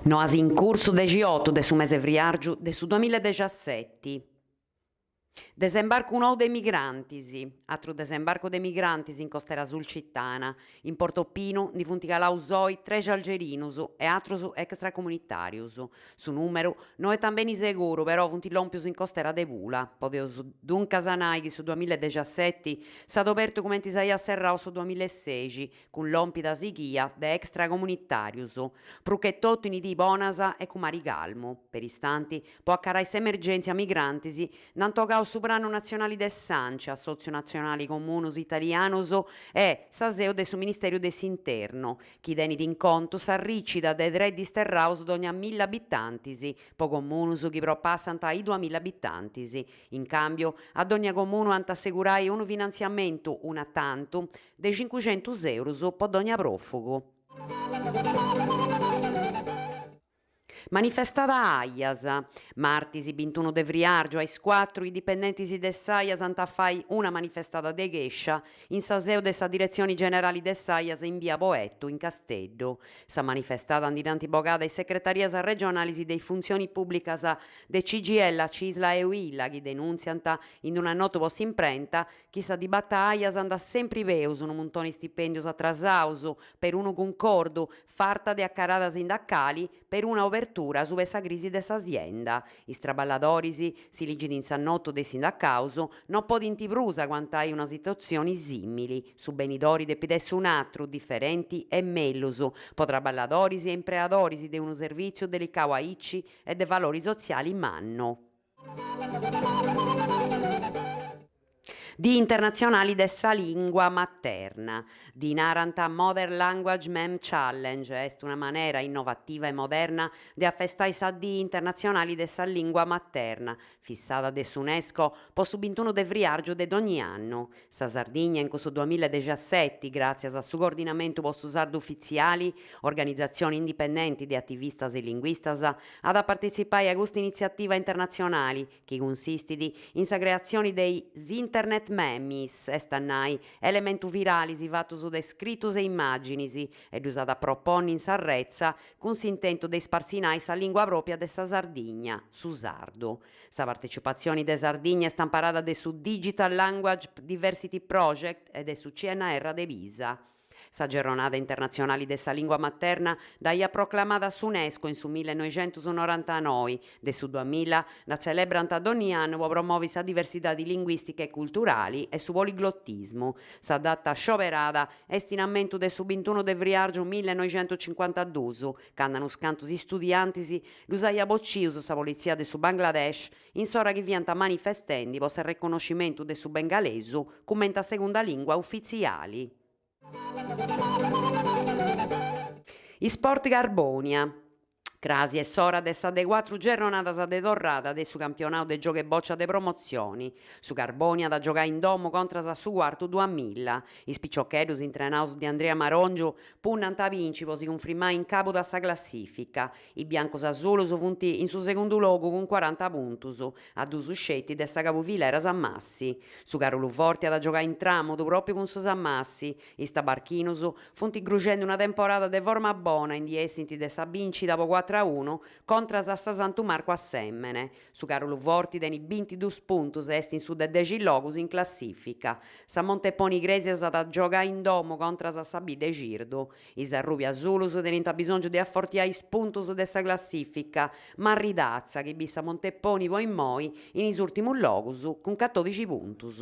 Noas in cursu dexiotu de su mese friàrgiu de su duamilla e dexaseti. Desembarcu nou de migrantis. Atru desembarcu de migrantis in costera sulcitana. In Portopinu ndi funt calaus oi trexi algerinus e atrus extracomunitàrius. Su nùmeru no est tambeni seguru, però funt lòmpius in costera de Pula. Podeus duncas nai chi su duamilla e dexaseti s'at obertu cumenti s'aiat serrau su duamilla e sexi, cun lòmpida sighia de extracomunitàrius, prus che totu in is diis bonas e cun mari calmu. Peristanti, po acarai s'emergèntzia migrantis, nd'ant 'ogau su Pranu Natzionali de s'Anci, Assòtziu Natzionali Comunus Italianus, e sa seu de su Ministèriu de s'Internu, chi tenit in contu s'arricida de tres disterraus dònnia milla abitantis, po comunus chi propassant is duamilla abitantis. In càmbiu, a dònnia comunu ant a assegurai unu finantziamentu una tantum de cincuxentus eurus po dònnia pròfugu. Manifestada a Aias. Martis bintunu de friàrgiu a is cuatru is dipendentis de s'Aias ant a fai una manifestada de chèscia in sa seu de sa Diretzioni Generali de s'Aias in bia Poetto in Casteddu. Sa manifestada ndi dd'ant bogada is secretarias regionalis de is funtzionis pùblicas de CGIL, Cisl e Uila chi denùntziant in una nota po s'imprenta chi sa dibata Aias andat sempri peus, unu muntoni stipèndius atrasaus, perunu cuncordu, farta de acarada sindacali, peruna obertura asuba 'e sa crisi de sa sienda. Is traballadoris, si ligit in sa nota de is sindacaus, no podint prus aguantai una situatzioni sìmili. Su benidori depit essi un'atru, diferenti e mellus, po traballadoris e impreadoris de unu servìtziu delicau aici e de valori sotziali mannu. Dì internatzionali de sa lìngua materna. Ddi narant Mother Language Meme Challenge, est una manera innovativa e moderna de afestai sa Dì internatzionali de sa lìngua materna, fissada de s'UNESCO po su bintunu de friàrgiu de dogni annu. Sa Sardigna in custu duamilla e dexaseti, gràtzias a su Coordinamentu po su Sardu Ufitziali, organizatzioni indipendenti de ativistas e linguistas, at a partitzipai a custa initziativa internatzionali chi cunsistit in sa creatzioni de is Internet Memes, est a nai elementus viralis fatus de scritus e imàginis, e ddus at a proponni in s'arretza cun s'intentu de ispartzinai sa lìngua pròpia de sa Sardigna, su sardu. Sa partecipatzioni de Sardigna est amparada de su Digital Language Diversity Project e de su CNR de Pisa. Sa Gerronada Internatzionali de sa Lìngua Materna dd'aiat proclamada s'UNESCO in su millenoixentusnorantanoi, de su duamilla dda tzelebrant donni annu po promovi sa diversidadi linguìstica e culturali e su poliglotismu. Sa data scioberada est in ammentu de su bintunu de friàrgiu millenoixentuscincuantadus, candu unus cantus istudiantis ddus aiat bocius sa politzia de su Bangladesh in s'ora chi fiant manifestendi po s'arreconnoscimentu de su bengalesu cumenti a segunda lìngua ufitziali. Isport Carbònia. Crasi est s'ora de sa de cuatru gerronadas de torrada de su campionau de giogu 'e bòcia de promotzioni. Su Carbònia at a giogai in domu contras a su Cuartu duamilla. Is piciocheddus intrenaus de Andrea Marongiu punnant a binci po si cunfrimai in cabu de sa classifica. Is biancus-asulus funt in su segundu logu cun cuaranta puntus, a dus sceti de sa cabufilera Samassi. Su Caruluforti at a giogai in Tramudu pròpiu cun su Samassi. Is tabarchinus funt gruxendi una temporada de forma bona e ndi essint de sa bìncida po cuatru a unu contras a sa Santu Marcu Assèmene. Su Caruluforti tenit bintidus puntus e est in su de dexi logus in classifica. Sa Monteponi Igrèsias at a giogai in domu contras a sa Biddexirdu. Is arrubiasulus tenint abisòngiu de afortiai is puntus de sa classìfica, marridatza chi bit sa Monteponi po immoi in is ùrtimus logus cun catòdixi puntus.